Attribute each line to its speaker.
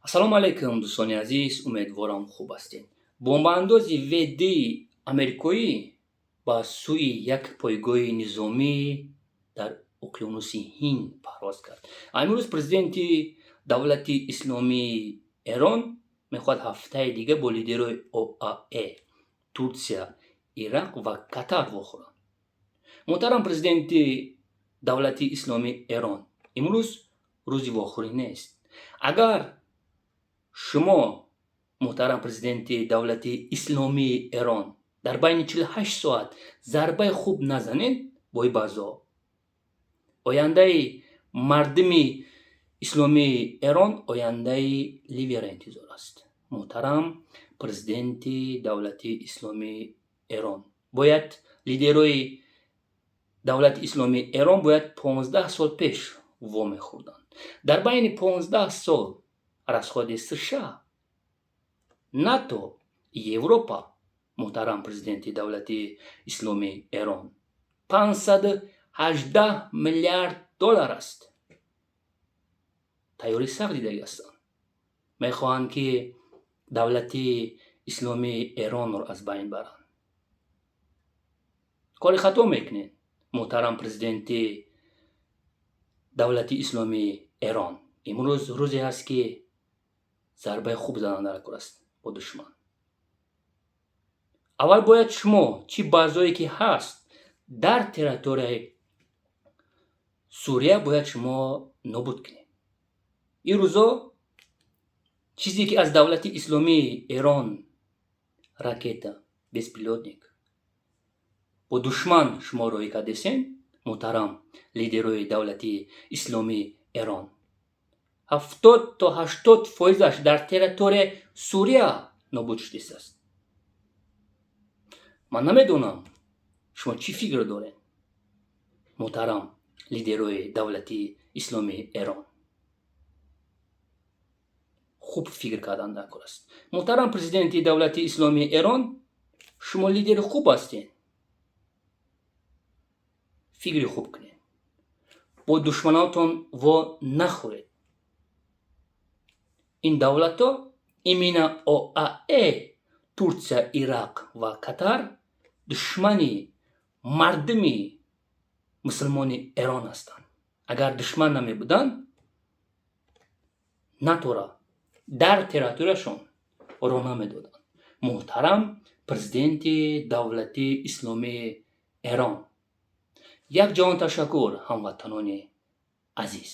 Speaker 1: Ассалому алайкум, дӯстони азиз, умедворам, хуб ҳастед. Бомбаандози В-2 амрикоӣ ба сӯи як пойгоҳи низомӣ дар уқёнуси Ҳинд парвоз кард. Имрӯз президенти давлати исломии Эрон мехоҳад ҳафтаи дига бо лидерои ОАЭ, Турсия, Ирақ ва Катар вохӯрад. Муҳтарам президенти давлати исломии Эрон, имрӯз рӯзи вохӯрӣ нест. Агар шумо, муҳтарам президенти давлати исломии Эрон, дар байни 48 соат зарбаи хуб назанед бо ин базо, ояндаи мардуми исломии Эрон ояндаи Ливияро интизор аст. Муҳтарам президенти давлати исломии Эрон, бояд лидерои давлати исломии Эрон бояд 15 сол пеш вомехӯрданд. Дар байни 15 сол расходи США, НАТО, Европа, муҳтарам президенти давлати исломии Эрон, 518 миллиард доллар аст. Тайёрӣ сахт дидагӣ ҳастанд, мехоҳанд, ки давлати исломии Эронро аз байн баранд. Кори хато мекунед, муҳтарам президенти давлати исломии Эрон. Имрӯз рӯзе ҳаст, ки зарбаи хуб задан дар кор аст бо душман. Аввал бояд шумо чӣ базое ки ҳаст дар территорияи Сурия, бояд шумо нобуд кунед. Ин рӯзо чизе ки аз давлати исломии Эрон ракета, беспилотник бо душман шумо роҳӣ кардесен, муҳтарам лидерои давлати исломии Эрон, 70 то 80 фоизаш дар территорияи Сурия нобуд шудааст. Ман намедонам, шумо чӣ фикр доред, муҳтарам лидерои давлати исломии Эрон. Хуб фикр кардан дар кор аст. Муҳтарам президенти давлати исломии Эрон, шумо лидери хуб ҳастед, фикри хуб кунед, бо душманотон во нахӯред. Ин давлатҳо, именно ОАЭ, Турсия, Ирақ ва Катар, душмани мардуми мусулмони Эрон ҳастанд. Агар душман намебуданд, НАТОра дар территорияшон роҳ намедоданд. Муҳтарам президенти давлати исломии Эрон, як ҷаҳон ташаккур, ҳамватанони азиз.